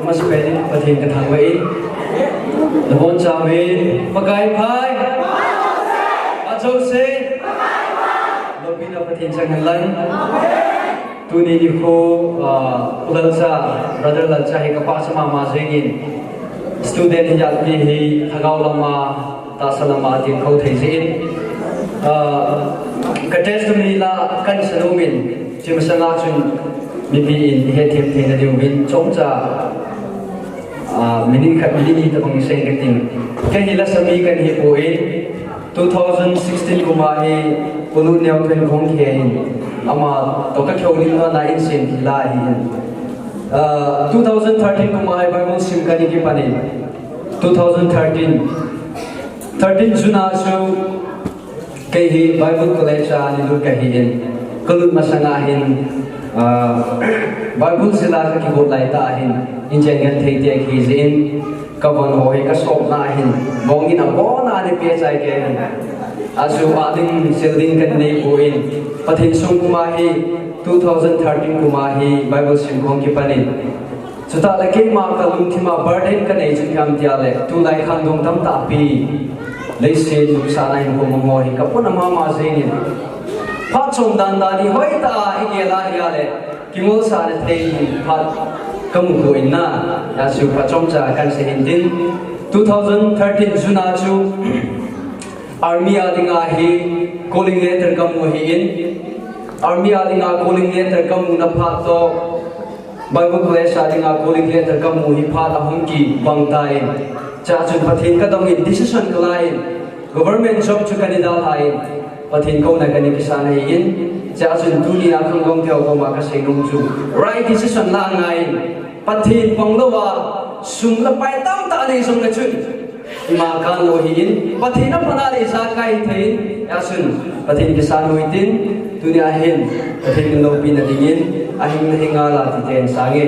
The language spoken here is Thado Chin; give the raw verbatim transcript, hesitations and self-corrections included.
Masapen in Pathen kathangvah in, nabonchauvin Pakai pha, pha jouse, loupina Pathen chang hen lang. Tuni nikho, ah, Pu Lalcha, Brother Lalcha hi kapahcha mama jengin, student hijat hi lhagao lama, tahsa lama atin khou thei jeh in, ah, ka testimony la kahin seinom in, hiche masanga chun mipi in ihethem theina diuvin chomcha, ah, minute khat minute ni tabang isei kating. Kei hi lasa mi kahin hipoi, two thousand sixteen kum a hi Pu Luneo Thon Khongkhen, ama toh kakihoulimna a insem thil ahin. Ah, two thousand thirteen kum a hi Bible sim kahin kipan in, two thousand thirteen, thirteen June a chu kei hi Bible College a neilut kahin, kalut masanga hin, ah, Bible jila kakigot laitah ahin, inchen genthei te kahi jeh in, kavon ho hi kasopna ahin, bong in abon a ana pehchai kei in. Achu a ding, sel ding kahin neipon, Pathen sung kum a hi, two thousand thirteen kum a hi Bible sim kahin kipan in. Chutah le keima kalungthim a burden kanei chu ipi ham tia le, tulai khangdong tamtah pi, leiset nopsahna hinkho mong ho hi kapona mama jengin, phat chom dandan hi hoitah a igel a hia le, kingolsahna thei hi phat kamu poi na, hijeh chun phat chomcha kahin sei hintin, two thousand thirteen June a chu army a dinga hi calling letter kamu ahin, army a dinga calling letter kamuna phat toh, Bible College a dinga calling letter kamu hi phat ahung kibang tan, hijeh chun Pathen kadongin decision kalain, government job chu kana dalhan, Pathen kouna kana kisan ahin, hijeh chun tunia khangdong teho koma kaseinom chu, right decision la angaiyin, Pathen panglouva, sum le pai tamtah nei jongle chun, ima kanlou ahin, Pathen aphatna le ijakai thei in, hijeh chun Pathen kisan u hitin, tunia hin Pathen in loupina dingin, ahing le hinga la titen sange.